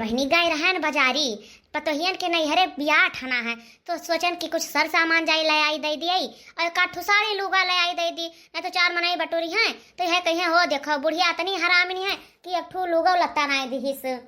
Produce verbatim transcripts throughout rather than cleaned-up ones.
बहिनी गए रहन बजारी, पतोहियन के नैहरे बियाह ठाना है, तो सोचन कि कुछ सर सामान जाई ले आई दे दिए, और एक आध ठो साड़ी लूगा ले आई दे दी, नहीं तो चार मनई बटोरी हैं, तो यह कहिए, "हो देखो, बुढ़िया इतनी हरामिन है कि एक ठो लूगा लत्ता नाई दिहिस।"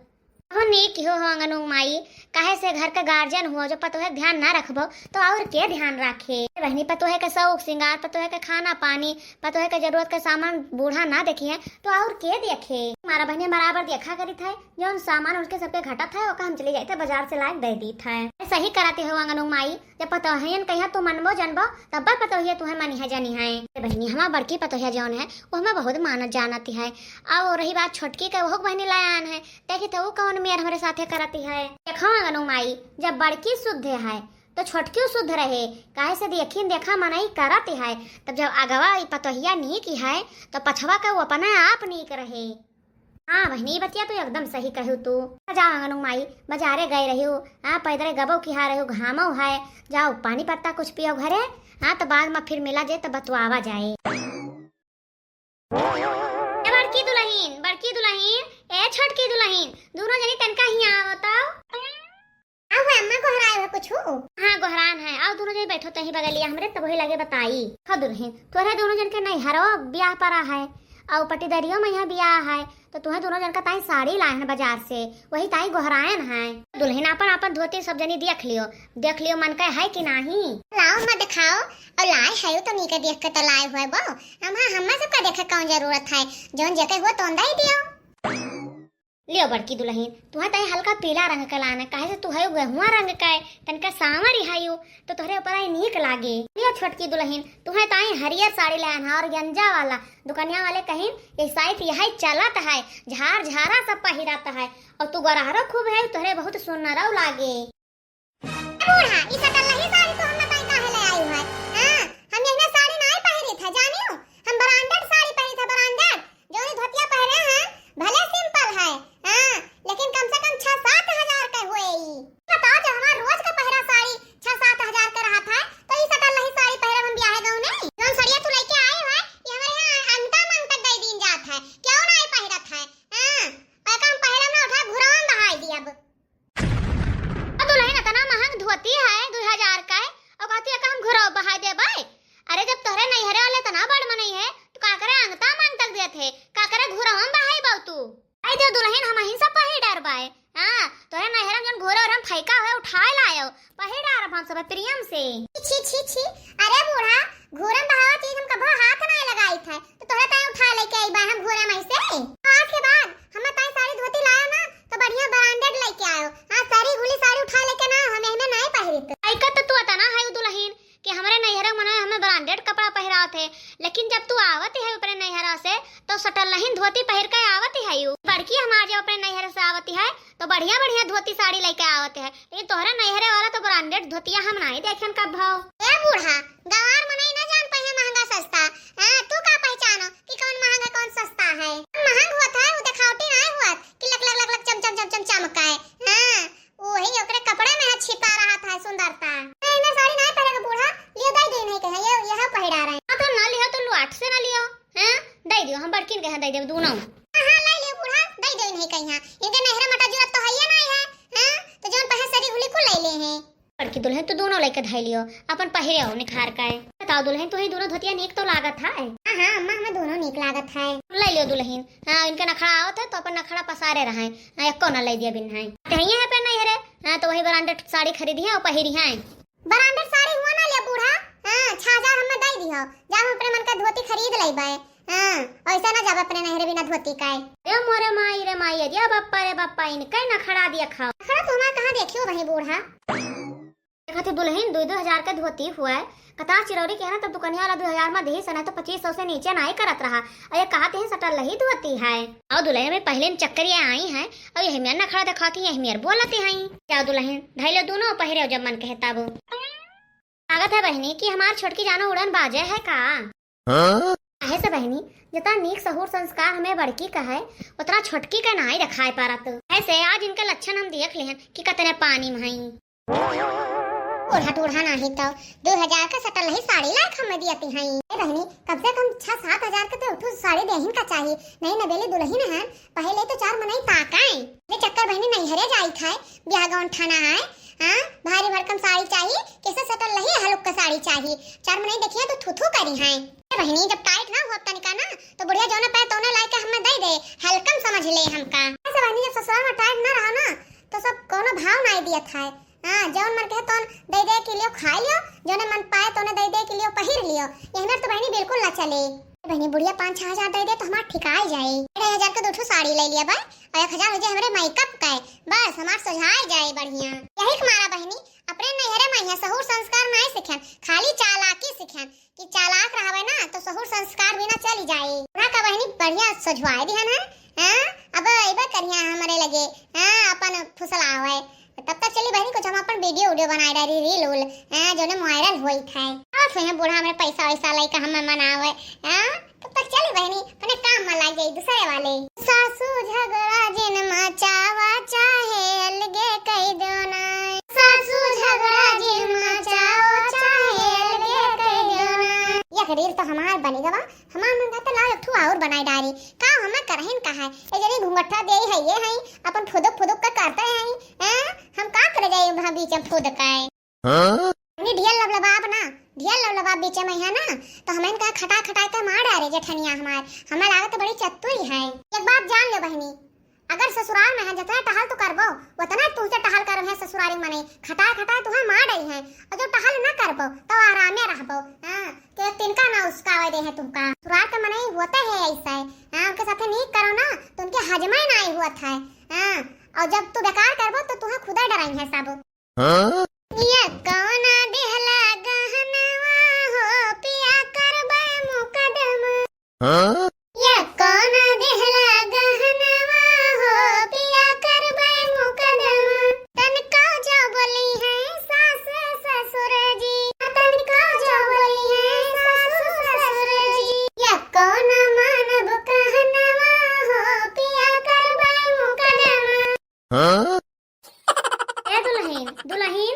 हो नीक हो, हो अंगनू माई, काहे से घर के गार्जियन हो, जो पतोहे के ध्यान ना रखबो, तो और के ध्यान राखे? बहिनी, पतोहे के शौक सिंगार, पतोहे के खाना पानी, पतोहे के जरूरत के सामान बूढ़ा ना देखी है, तो और के देखे? हमारा बहिनी बराबर देखा करित है, जौन सामान उनके सबके घटत है, ओका हम चली जाइत है, बाजार से लाके दे दीत है। सही कराते हो अंगनू माई, जब पतोहियन कहिया तू मनबो जनबो, तब पतोहिया तुहे मनिहा जनिहा। ए बहिनी, हमार बड़की पतोहिया जौन है, वो हमें बहुत मानत जानत है। और रही बात छोटकी के, ओहो के बहिनी लायान है, देखी तो वो कौन मेर हमरे साथे करत है। देखो अंगनू माई, जब बड़की शुद्ध है, तो छोटकियो शुद्ध रहे, काहे से देखिन देखा मनई करत है। तब जब अगवा ई पतोहिया नीक है, तो पछवा के वो अपने आप नीक रहे। हाँ बहिनी, ई बतिया तो एकदम सही कहू तू। जाओ अंगनू माई, बाजारे गए रहियो, हाँ, पैदरे गबो किहा रहियो, घामो है, जाओ पानी पत्ता कुछ पियो घरे, हाँ, तो बाद में फिर मिला जाए तो बतुआवा जाए। ए बड़की दुलहिन, बड़की दुलहिन, ए छोटकी दुलहिन, दुनो जनी तनका हियाँ आवत हो। का हुआ अम्मा, गोहराए हो कुछ? हाँ, गोहरान है। आओ, दुनो जनी बैठो तहीं बगलिया हमरे, तब वही लगे बताई। हाँ दुलहिन, तोहरे दुनो जन के नैहरो बियाह परा है, और पटीदरियो में यहाँ बियाह है, तो तुहे दुनो जन का ताई साड़ी लाए हैं बाजार से, वही ताई गोहरायन है। दुलहिन, आपन आपन धोती सब जनी देख लियो, देख लियो मन का है कि नाही। लाओ अम्मा दिखाओ, और लाए है तो नीके देख के तो लाए हुए बो, हम, हाँ, हम्मा सबका देखे कौन जरूरत है, जौन जेके हुआ तौन दे दियो। लियो बड़की दुलहिन, तुहे ताई हल्का पीला रंग के लाना, काहे से तू है गेहुआ रंग के, तनका सांवर ही है यू, तो तोहरे ऊपर आई नीक लागे। लियो छोटकी दुलहिन, तुहे ताई हरियर साड़ी लाना और गंजा वाला, दुकनिया वाले कहिन, "ये साइज यही चलत है, झार झारा सब पहिरत है, और तू गोरहरो खूब है, तोहरे बहुत सुनरो लागे।" ए बूढ़ा, ई सटल नहीं साड़ी तू हमें ताई काहे ले आयु है? हाँ, हम यही साड़ी नाई पहिरी था, जानियो? हम branded साड़ी पहिरी था, branded। जौन ई धोतिया पहिरे हैं, भले simple है, हाँ, लेकिन कम से कम छह सात हजार के होए ई। बताओ, जब हमार रोज का पहिरा साड़ी छह सात हजार के रहा था, तो ई सटल नहीं साड़ी पहिरे हम ब्याहे गऊ नहीं। जौन सड़िया तू लेके आए हुए, ये हमारे यहाँ अंगता मांग तक दे दीन जात है, क्यों नाई पहिरत है? हाँ, और काम पहिरे में उठा घुरवा में बहाई दिया अब। ओ दुलहिन, इतना महंग धोती है, दुई हजार का है, और कहती है कि हम घुरवा बहाई देबे। अरे, जब तोहरे नैहरे वाले इतना बड़ मनई है, तो का करे अंगता मांग तक देत है, का करे घुरवा में बहाई बाऊ तू? आई दे दुलहिन, हम ही सब पहिर डरबाए। हाँ, तोहरे नैहरे में जौन घुरवा हम फेंका हुए उठाए लायो, पहिर डारब हम सब प्रेम से। छी, छी, छी, अरे बूढ़ा, घुरवा में बहावा चीज हम कभो हाथ नाई लगाई थे, तो तोहरे ताई उठा लेके आई बा हम घुरवा में से। आज के बाद हम ताई साड़ी धोती लायो ना, तो बढ़िया branded लेके आयो। हाँ, सरी घुली साड़ी उठा लेके ना, हम एहमे नाई पहिरित। ऐका तो तू अतना है दुलहिन कि हमरे नैहरा मने हमें branded कपड़ा पहिरावत है, लेकिन जब तू आवत है अपने नैहरा से, तो सटल नहीं धोती पहिर के आवत है यू। बड़की हमार जब अपने नैहरा से आवत है, तो बढ़िया बढ़िया धोती साड़ी लेके आवत है, लेकिन तोहरे नैहरे वाला तो branded धोतिया हम नाई देखेन कभो। ए बूढ़ा, गंवार मनई ना जान पइहे महंगा सस्ता। हाँ, तू का पहचानो कि कौन महंगा कौन सस्ता है? महंग होत है, वो देखावटी नाई होत कि लक लक लक लक चम चम चम चम चमकाए। हाँ, वही ओकरे कपड़े में है छिपा रहा था सुंदरता। नहीं, मैं साड़ी नाई पहिरे के बूढ़ा, लियो दे दे नहीं कहे, ये, यह पहिरा रहे हैं। हाँ, तो ना लियो तो लुआट से ना लियो, हैं? दे दियो, हम बड़किन के हैं, दे देब दूनो। हाँ, हाँ, ले लियो बूढ़ा, दे दे नहीं कहीं। इनके नैहरा मटा जरूरत तो है ही नहीं है, हैं? तो जौन पहे सरी घुली कुल ले ले हैं। बड़की दुलहिन, तू दूनो लेके धइ लियो, अपन पहिरे हो निखार का है। बताओ दुलहिन, तू ही दूनो धोतिया नीक तो लागत है। हाँ, हाँ, अम्मा, हमें दूनो नीक लागत है। ले लियो दुलहिन, हाँ, इनके नखड़ा आवत है तो अपन नखड़ा पसारे रहे, हाँ, एको ना ले दिया बिन है। तो यही है पे नहीं है रे, हाँ, तो वही branded साड़ी खरीदी है और पहिरी है। Branded साड़ी हुआ ना ले बूढ़ा, हाँ, छह हजार हमें दे दियो, जा हम अपने मन का धोती खरीद लेबे। हाँ, ऐसा ना जाब अपने नैहरे बिना धोती का। अरे मोरे माई रे माई, अरे बप्पा रे बप्पा, इनके नखड़ा दिया खाओ। नखड़ा तो हमार कहाँ देखियो वही बूढ़ा। देखा तो दुलहिन, दो दो हजार का धोती हुआ है, कता चिरौरी के है ना, तो दुकनिया वाला दो हजार में देही से, नहीं तो पच्चीस सौ से नीचे नाई करत रहा। और ये कहते हैं सटल लही धोती है। और दुलहिन में पहले में चक्कर ये आई है, और यही में नखड़ा दिखाती है, यही में बोलती हैं। जाओ दुलहिन, धइ लो दूनो, पहिरे जब मन कहे तब। लागत है बहिनी कि हमार छोटकी जानो उड़न बाजे है का? हाँ? काहे से बहिनी, जितना नीक सहूर संस्कार हमें बड़की का है, उतना छोटकी का नाई दिखाई पारत। ऐसे आज इनके लक्षण हम देख लेहन कि कतने पानी में हई। बूढ़ा टूढ़ा नाही तो दो हजार का सटल नहीं साड़ी लायक हमें दियती हई। ए बहिनी, कम से कम छह सात हजार के तो उठू साड़ी देहिन का चाही। नहीं नबेली दुलहिन हन, पहले तो चार मनई ताकाई। ये चक्कर बहिनी नैहरे जा कौन ठाना है? हाँ, भारी भरकम साड़ी चाही, कैसे सटल रही हलुक का साड़ी चाही। चार मनई देखिए तो थू थू करी हैं। ए बहिनी, जब टाइट ना हो तनिका ना, तो बुढ़िया जौने पाए तौने लाइके हमें दे दे, हलकम समझ ले हमका। ऐसे बहिनी, जब ससुराल में टाइट ना रहा ना, तो सब कोनो भाव ना दियत है। हाँ, जौन मन कहे तौन दे दे के लियो, खाई लियो, जौने मन पाए तौने दे दे के लियो, पहिर लियो। यही में तो बहिनी बिल्कुल ना चले। बहिनी, बुढ़िया पाँच छह हजार दे दे तो हमार ठिकाई जाए। डेढ़ हजार के दो ठो साड़ी ले लिया भाई, और एक हजार हो जाए हमरे मेकअप का, बस हमार सजाए जाए बढ़िया। यही के मारा बहिनी, अपने नैहरे में यहाँ सहूर संस्कार नहीं सीखन, खाली चालाकी सीखन कि चालाक रहबे ना तो सहूर संस्कार भी ना चली जाए। बूढ़ा का बहिनी बढ़िया सजवाए दिहन है, हाँ, अब अइबे करिया हमरे लगे, हाँ, अपन फुसलावे। तब तक चली बहिनी, कुछ हम अपन वीडियो उडियो बनाए डारी, रील उल, हाँ, जोने वायरल होई थे। और फिर बूढ़ा हमरे पैसा वैसा लेके हमें मनावे, हाँ, तब तक चली बहिनी, अपने काम में लाग जाई दूसरे वाले। सासू झगड़ा जिन मचावा, चाहे अलगे कई दो ना। सासू झगड़ा जिन मचावा, चाहे अलगे कई दो ना। एक रील तो हमार बनी गवा, हमार मन कहता लाओ एक ठो और बनाई डारी। का हमें करहिन का है? ए जनी घुंघटा देई है, ये है, अपन फुदुक फुदुक का करते हैं, हैं? हम का करे जाई वहाँ बीच में फुद का है? हाँ? नहीं, ढेर लबलबाब ना, ढेर लबलबाब बीचे में है ना, तो हमें इनका खटा खटा के मार डारे जेठनिया हमार। हमें लागत बड़ी चतुरी है। एक बात जान लो बहिनी, अगर ससुराल में है जितना टहल तू करबो, उतना तुमसे टहल करो है ससुरारी मनई, खटा खटा तुम्हें मार डारी है। और जो टहल ना करबो तो आरामे रहबो। हाँ, तो एक तिनका ना उसकावे दे है तुमका। ससुराल के मनई होते है ऐसा है। हाँ, उनके साथे नीक करो ना तो उनके हजमा ही नहीं हुआ था। हाँ, और जब तू बेकार करबो तो तुम्हें खुदा डराई है सब। हाँ? ये कौन दिहला गहनवा हो पिया करबै मुकदमा? हाँ? ये कौन दिहला गहनवा हो पिया करबै मुकदमा? तनको जो बोली है सास ससुर जी, तनको जो बोली है सास ससुर जी। ये कौन मानब कहनवा हो पिया करबै मुकदमा? हाँ? ए दुलहिन, दुलहिन।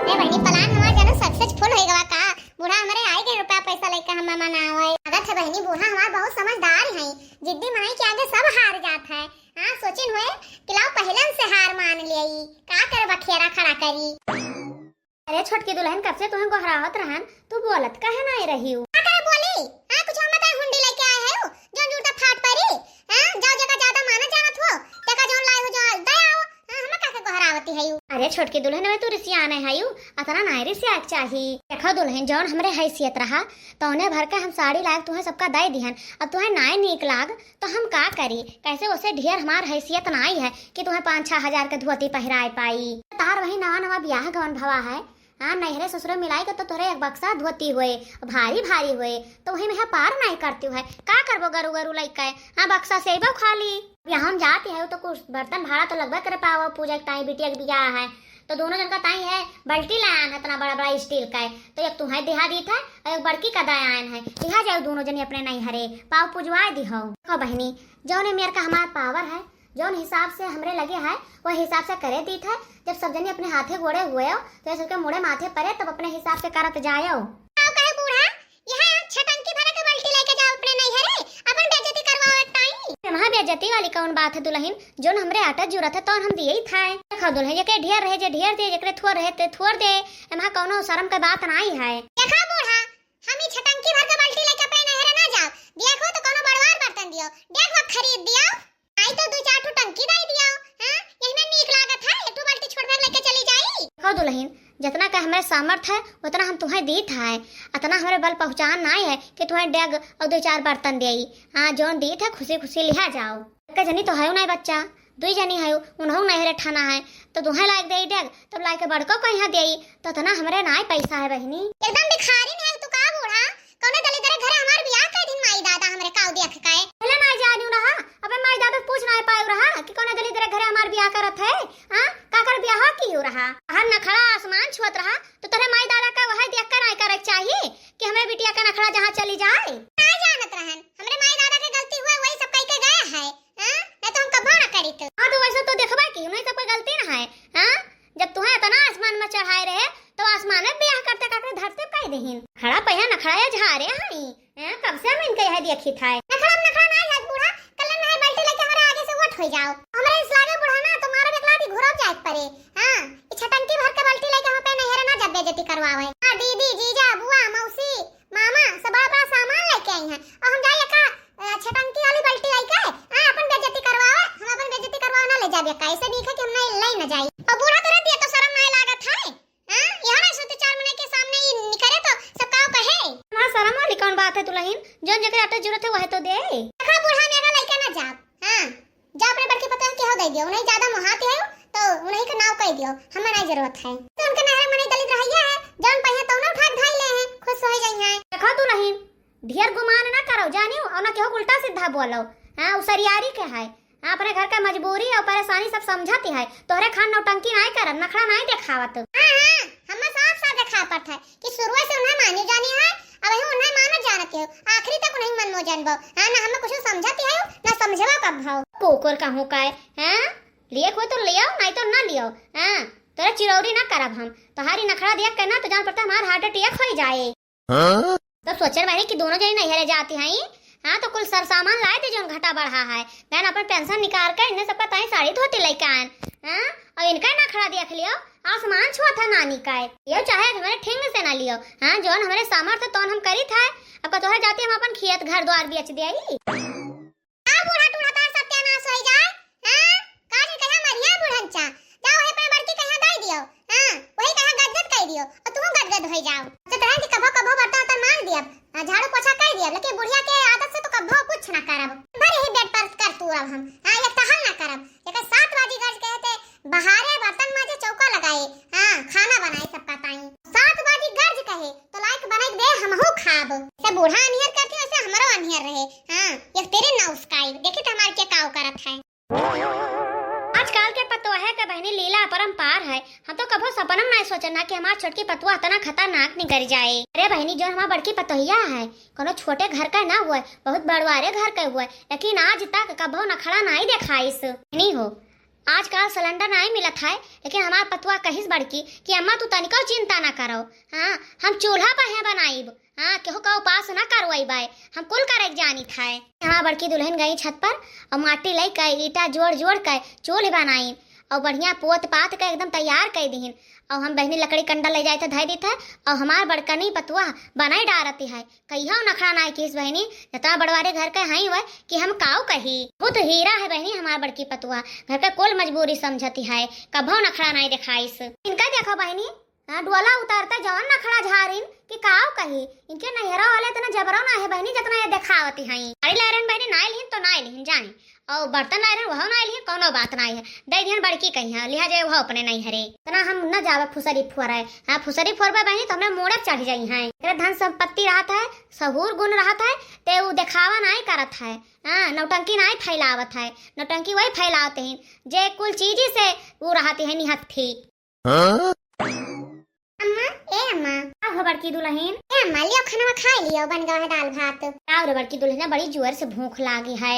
ए बहिनी, plan हमार जानो successful होइ गवा का? बूढ़ा हमरे आई गए रुपया पैसा लेके हमें मनावे। लागत है बहिनी, बूढ़ा हमार बहुत समझदार है, जिद्दी मनई के आगे सब हार जात है। हाँ, सोचिन हुए कि लाओ पहिलन से हार मान लेई, का करे बखेरा खड़ा करी। अरे छोटकी दुलहिन, कब से तुहें गोहरावत रहन, तू बोलत काहे नाई रही हो? का करे बोली? हाँ, कुछ हम बताए हुंडी लेके आए है, जो जूता फाट परी। हाँ, जाओ जेका ज्यादा माना जानत हो, तेका जौन लाए हो जो दे आओ। हाँ, हम का के गोहरावती है यू? अरे छोटकी दुलहिन, मैं तू रिसिया नहीं है यू, अतना नाई रिसिया के चाही। देखो दुलहिन, जौन हमरे हैसियत रहा, तौने भर के हम साड़ी लाग तुहें सबका दे दिहन। अब तुहें नाई नीक लाग, तो हम का करी? कैसे ओसे ढेर हमार हैसियत नाई है कि तुहें पाँच छह हजार के धोती पहिराए पाई। तार वही नवा नवा ब्याह गवन भवा है, हाँ, नैहरे ससुरे मिलाई के तो तोरे एक बक्सा धोती होए, भारी भारी होए, तो वही में पार नाई करती है। का करबो गरु गरु लइके? हाँ, बक्सा से अइबो खाली। अब यहाँ हम जाती है तो कुछ बर्तन भाड़ा तो लगबे करे पाओ, पूजा के ताई बिटिया के ब्याह है, तो दोनों जन का ताई है बल्टी लान है इतना बड़ा बड़ा steel का है, तो एक तुहें दिहा दीत है और एक बड़की का दयान है, दिहा जाओ दोनों जनी अपने नैहरे, पाव पुजवा दी हो। देखो बहिनी, जौने मेर का हमार power है, जौन हिसाब से हमरे लगे है, वह हिसाब से करे दीत है। जब सब जनी अपने हाथे गोड़े हुए हो, तो ये सबके मुड़े माथे परे, तब अपने हिसाब से करत जायो। का कहे बूढ़ा, यहाँ छटंकी भरे के बाल्टी लेके जाओ अपने नैहरे, अपन बेइज्जती करवाओ एक टाइम। एमा बेइज्जती वाली कौन बात है दुलहिन, जौन हमरे आटा जुरत है तौन हम दिए ही था। देखो दुलहिन, जेके ढेर रहे जे ढेर दे, जेकरे थोर रहे ते थोर दे, एमा कौनो शर्म के बात नाई है। देखो बूढ़ा, हम ई छटंकी भर के बाल्टी लेके अपने नैहरे ना जाओ, देखो तो कौनो बड़वार बर्तन दियो, डेग वक खरीद दियो। आई तो दू चार ठो टंकी दे दियो, हाँ? यही में नीक लागत है, एक ठो बाल्टी छोट बैग लेके चली जाई। देखो दुलहिन, जितना का हमरे सामर्थ है, उतना हम तुहें दीत है। अतना हमरे बल पहुँचान नाई है कि तुहें डेग और दो चार बर्तन देई। हाँ, जौन दीत है, खुशी खुशी लिहा जाओ। एक जनी तो है नाई बच्चा, दुई जनी है, उन्हों नैहरे ठाना है, तो तुहें लायक देई डेग, तब लायक बड़को को यहाँ देई, तो इतना हमरे नाई पैसा है बहिनी। एकदम भिखारी नहीं है तू का बूढ़ा? कौने दलिद्दर घरे हमार बियाह कर दिन माई दादा हमरे काऊ देख के? पहले ना जानियो रहा, अबे माई दादा से पूछ ना पायो रहा कि कौने दलिद्दर घरे हमार बियाह करत है? हाँ, काकर बियाह कियो रहा? हर नखड़ा आसमान छुअत रहा, तो तोरे माई दादा का वही देख कर आए करे चाहिए कि हमरे बिटिया का नखड़ा जहाँ चली जाए। का जानत रहन, हमरे माई दादा के गलती हुआ, वही सब कह के गया है, हाँ? नहीं तो हम कबो ना करी तो। हाँ, तो वैसे तो देखबा कि उन्हें सबके गलती ना है, हाँ? जब तुहें इतना आसमान में चढ़ाए रहे, तो आसमान में बियाह करते करते धरती पे कह देहिन। खड़ा पहिया नखड़ा या झारे हई। हैं, कब से हम इनके यह देखी था। नखड़ा में नखड़ा ना है बूढ़ा, कल ना है बाल्टी लेके हमारे आगे से वट हो जाओ। हमारे इस लागे बूढ़ा ना, तुम्हारा एक लाठी रोज जाए के परे। हाँ, ई छटंकी भर के बल्टी लेके हम अपने नैहरे ना जब बेइज्जती करवावे। हाँ, दीदी, जीजा, बुआ, मौसी, मामा सब बड़ा बड़ा सामान लेके आई हैं और हम जाइए का, अ, छटंकी वाली बल्टी लेके, हाँ, अपन बेइज्जती करवावे, हम अपन बेइज्जती करवावे ना ले जाबे का, ऐसे नहीं है कि हम नहीं ले ना जाई। और बूढ़ा तो रहती है तो शर्म नहीं लागत है। हाँ, यहाँ नहीं सोते चार महीने के सामने ही निकले तो सब काव कहे। हाँ, शर्म वाली कौन बात है दुल्हन, जौन जेकरे आटे जरूरत है वह तो दे। देखा बूढ़ा मेरा लइका ना जाब। हाँ, जा अपने बड़की पतोह के हो दे दियो, नहीं ज्यादा मोहात है तो उन्हीं का नाव कह दियो, हमें नहीं जरूरत है। तो उनके नहर में नहीं दलित रहिया है, जौन पहिया तो ना उठा के धाई ले हैं, खुश हो जाई हैं। देखो दुल्हन, ढेर गुमान ना करो जानियो, और ना केहू के उल्टा सीधा बोलो। हाँ, उ सरियारी के है। हाँ, अपने घर का मजबूरी और परेशानी सब समझत है। तोहरे खान नौटंकी नाई करब, नखड़ा नाई देखावत। हाँ, हाँ, हमें साफ साफ देखा पड़त है कि शुरुए से उन्हें मानी जानी है, अब ही उन्हें मानत जानत हो, आखिरी तक उन्हें मन मो जानबो। हाँ, ना हमें कुछ समझत है, ना समझबो कब भाव। कुकुर कहूँ का है, हैं? लिए कोई तो लियो, नहीं तो ना लियो। हाँ, तोरा चिरौरी ना करब हम। तोहारी नखड़ा देख के ना तो जान पड़ता हमार heart attack हो जाए। हाँ? तो सोचन बानी कि दोनों जनी नैहरे जाती हैं, हाँ, तो कुल सर सामान लाए दे जौन घटा बढ़ा है। बहन अपन पेंशन निकाल के इन्हें सबका ताई साड़ी धोती लेके आयन, हाँ, और इनका नखड़ा देख लियो, आसमान छुआ था नानी का है। लियो चाहे हमारे ठिंग से ना लियो, हाँ, जौन हमारे सामर्थ्य तौन हम करी था। अब का तोहरे जाती हम अपन खेत घर द्वार बेच दे आई। का बूढ़ा टूढ़ा तार सत्यानाश होई जाए? हाँ? का जी कहे मरिया बुढ़नचा? जाओ वही अपने बड़की कहिया दे दियो। हाँ, वही कहा गदगद कह दियो और तुम गदगद होई जाओ। सोचत रहे कि कभो कभो बर्तन उर्तन मांज दियब, आ, झाड़ू पोछा कह दियब, लेकिन बुढ़िया के आदत से तो कभो कुछ ना करब। भर यही बेड पर कर तू अब हम, हाँ, एक टहल ना करब। एक सात बाजी गर्ज कहे थे, बहारे बर्तन माजे चौका लगाए, हाँ, खाना बनाए सबका ताई। सात बाजी गर्ज कहे, तो लाइक बनाई दे, हमहू खाब। से बूढ़ा अनियर करती, वैसे हमरो अनियर रहे। हाँ, एक तेरे ना उसकाई, देखी तो हमार के काव करत है। आजकल के पतोहे के बहनी लीला अपरंपार है। हम तो कभो सपनम नाय सोचना कि हमार छोटकी पतोह इतना खतरनाक निकल जाए। अरे बहनी, जो हमार बड़की पतोहिया है, कोनो छोटे घर का ना हुए, बहुत बड़वारे घर का हुए, लेकिन आज तक कभो नखड़ा नाई देखाइस। नहीं हो, आजकल सिलेंडर नाई मिलत है, लेकिन हमार पतोह कहिस बड़की कि अम्मा तू तनिको चिंता ना करो, हाँ, हम चूल्हा पर हैं बनाइब, हाँ, केहू का उपास ना करवाई बाय, हम कुल करे के जानी था। हमार बड़की दुल्हन गई छत पर और माटी लई के ईटा जोड़ जोड़ के चूल्ह बनाई और बढ़िया पोत पात के एकदम तैयार कर दीन। और हम बहनी लकड़ी कंडा ले जाए थे, धर दी थे और हमार बड़कनी पतोह बनाई डारती है। कहियो नखड़ा नाई किस बहिनी, जतना बड़वारे घर के हई हुए कि हम काऊ कही। बहुत हीरा है बहिनी हमार बड़की पतोह, घर के कुल मजबूरी समझती है, कभो नखड़ा नाई देखाइस। इनका देखो बहिनी, हाँ, डोला उतारता जवन नखड़ा झारिन कि काऊ कही। इनके नैहरा वाले इतना जबरो ना है बहिनी, जितना ये देखावती हैं। साड़ी लाए रहन बहिनी, नाई लिहिन तो नाई लिहिन जानी, और बर्तन लाए रहन वहो नाई लिहिन, कोनो बात नाई है, दे दिहन बड़की कही है, लिहा जाए वहो अपने नैहरे। इतना हम न जावे फुसरी फोरे, हाँ, फुसरी फोरबे बहिनी तो हमरे मोड़े चढ़ जाई हैं। एकरे धन संपत्ति रहत है, सहूर गुण रहत है, ते उ देखावा नाई करत है, हाँ, नौटंकी नाई फैलावत है, नौटंकी वही फैलावत हैं जे कुल चीजी से उ रहती है निहत्थी। हाँ? अम्मा, ए अम्मा। का हो बड़की दुल्हन? ए अम्मा, लियो खाना खा लियो, बन गवा है दाल भात। का रे बड़की दुल्हन, बड़ी जोर से भूख लागी है।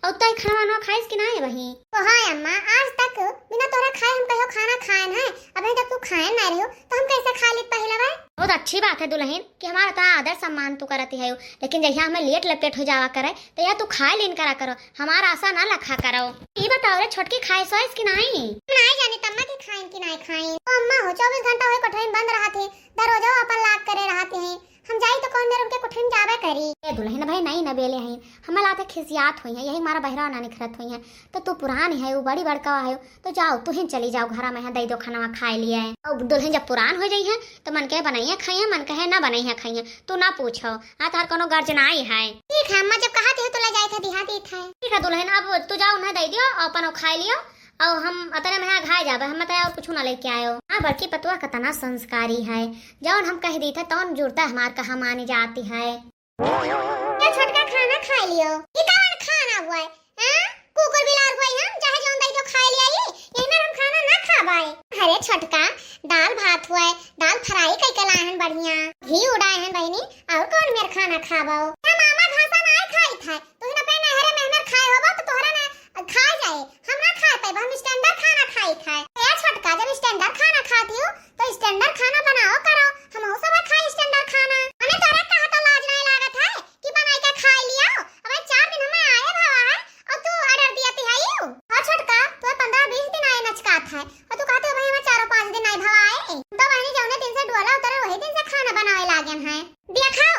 और तय खाना वाना खाइस कि नाई बही? ओ हाँ अम्मा, आज तक बिना तोरा खाए हम कहियो खाना खाएन है। अबे जब तू खाएन ना रहो, तो हम कैसे खा लेत पहले बा? बहुत अच्छी बात है दुल्हन कि हमारा इतना आदर सम्मान तू करती है, लेकिन जहिया हमें लेट लपेट हो जावा करे, तो यह तू खाए लेन करा करो, हमार आशा ना लखा करो। ई बताओ रे छोटकी, खाए सोइस कि नाई? नाई जानी तम्मा के खाइन कि नाई खाइन। ओ अम्मा हो, चउबीस घंटा वही कोठरी में बंद रहत है, दरवाजा अपन lock करे रहत है। हम जाई तो कौन देर उनके कोठरी में जाबे करी। ए दुल्हन भाई, नाई न बेले हैं, हमें लाते खिसियात हुई है, यही मारा बहरा ना निखरत हुई है। तो तू पुरान है, वो बड़ी बड़का है, तो जाओ तुहिन चली जाओ घरा में, यहाँ दे दो खाना खाए लिए। अब दुल्हन जब पुरान हो जाई है तो मन कहे बनैया खाइए, मन कहे ना बनैया खाइए, तू ना पूछो। हाँ, तार कोनो गर्ज नाई है। ठीक है अम्मा, जब कहा थी तो ले जाए थे, दिहा दी था। ठीक है दुल्हन, अब तू जाओ, उन्हें दे दियो, अपन वो खाए लियो, और हम अतने में यहाँ घाय जाबे, हम बताए और कुछ ना लेके आयो। हाँ, बड़की पतोह कतना संस्कारी है, जौन हम कह दी थे तौन जुड़ता हमार कहा मानी जाती है। ये छोटका खाना खा लियो। ये कौन खाना हुआ है? हाँ? कुकुर बिलार हुआ है, हम चाहे जौन दे दो खा लिया ये। यही में हम खाना ना खा पाए। अरे छोटका, दाल भात हुआ है, दाल fry कई के लाए हैं बढ़िया, घी उड़ाए हैं बहिनी, और कौन मेर खाना खाबो? ना मामा घासा ना खाई था, तू ही ना पे नहरे में हमें खाए होबो तो तोहरा ना खा जाए, हम ना खा पाए, हम standard खाना खाई खाए। ए छोटका, जब standard खाना खाती हो तो standard खाना बनाओ करो, हम सब खाई standard खाना। हमें तोरा कहा तो लाज नहीं लागत है कि बनाई के खा लियो। अबे चार दिन हमें आए भवा है और तू order दिया ती है यू। हाँ छोटका, तू पंद्रह बीस दिन आए नचका। बात है। और तू कहते हो भाई हमारे चारों पाँच दिन नाई भवा आए, तो बहनी जौने दिन से डोला उतरे वही दिन से खाना बनावे लागेन है। देखो,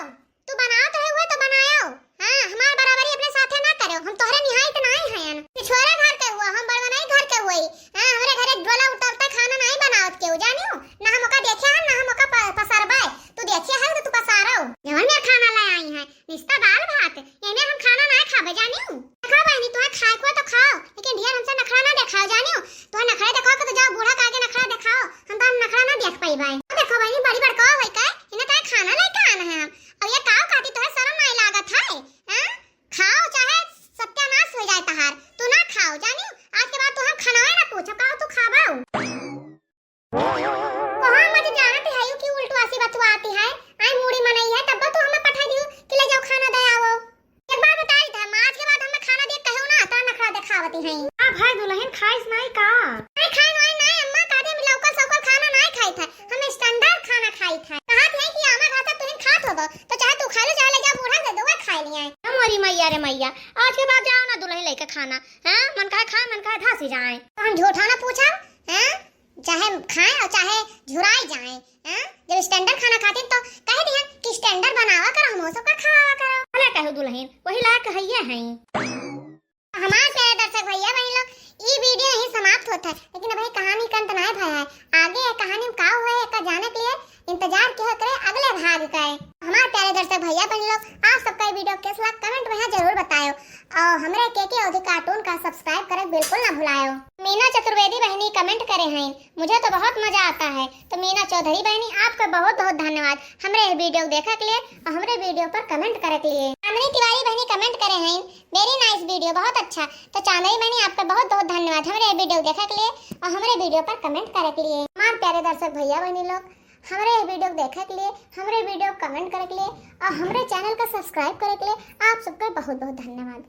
तू बनाओ तो है हुए तो बनाओ, हाँ, हमार बराबरी अपने साथे ना करो, हम तोहरे निहाई तो नाई हयन। पिछोरे घर के हुआ, हम बड़वनाई घर के हुई, हाँ, हमरे घरे डोला उतरता खाना नाई बनावत केहू, जानियो, ना हम ओका देखे हन, ना हम ओका प-, पसरबे। तू देखे है तो तू पसारो। जवन मेर खाना ले आई है, निस्ता दाल भात, एमे हम खाना ना खाबे, जानियो। देखो बहनी, तुहे खाए को तो खाओ, लेकिन ढेर हमसे नखरा ना देखाओ, जानियो। तुहे नखरे देखाओ के तो जाओ बूढ़ा के आगे नखरा देखाओ, हम तो हम नखरा ना देख पाई भाई। देखो बहनी, बड़ी बड़का होई का, इन्हें तो खाना लेके आना है हम। अब ये काव खाती तुहे शर्म नहीं लागत है, हाँ? खाओ चाहे सत्यानाश हो जाए तहार, तू ना खाओ, जानियो। आज के बाद तू हम खाना ना पूछो, काव तू खाबाऊ। कहाँ मत जानत है यू कि उल्टवासी बतुआती है। आई मूड़ी मनई है, तब तो हमें पठा दियो कि ले जाओ खाना दे आओ। एक बार बता दी था, आज के बाद हमें खाना दे कहो ना, तो नखरा दिखावती है। का भाई दुल्हन खाइस नहीं का? नहीं खाए नहीं, नहीं अम्मा, कादे में लौकल सौकल खाना नहीं खाई था, हम standard खाना खाई था। कहा थे कि आमा घाटा तुहिन खात होबो, तो चाहे तू खा लो, चाहे ले जा बूढ़ा दे दो, खा लिए। ओ मोरी मैया रे मैया, आज के बाद जाओ ना दुल्हन लेके खाना, हाँ? मन कहे खाए, मन कहे धासी जाए। तो हम झूठा ना पूछब, हाँ? चाहे खाएं और चाहे झुराए जाएं, हैं? जब standard खाना खाते तो कह दिहन कि standard बनावा करो, हम सबका खवावा करो। भले कहो दुल्हन, वही लायक हइये हैं। हमार प्यारे दर्शक भैया बहन लोग, ई video यहीं समाप्त होता है, लेकिन अभी कहानी के अंत नाय भया है। आगे ये कहानी में का हुआ है, एका जाने के लिए इंतजार किया करे अगले भाग का है। हमार प्यारे दर्शक भैया बहन लोग, आप सबका ये video कैसा लगा comment में यहाँ जरूर बतायो और हमरे के के अवधी cartoon का subscribe करे बिल्कुल ना भुलायो। मीना चतुर्वेदी बहनी comment करे हैं, मुझे तो बहुत मजा आता है। तो मीना चौधरी बहनी, आपका बहुत बहुत धन्यवाद हमरे ये video देखे के लिए और हमरे video पर comment करे के लिए। चांदनी तिवारी बहनी comment करे हैं, very nice video, बहुत अच्छा। तो चांदनी बहनी, आपका बहुत बहुत धन्यवाद हमरे ये video देखे के लिए और हमरे video पर comment करे के लिए। हमार प्यारे दर्शक भैया बहनी लोग, हमरे ये video देखे के लिए, हमरे video comment करे के लिए और हमरे channel का subscribe करे के लिए आप सबका बहुत बहुत धन्यवाद।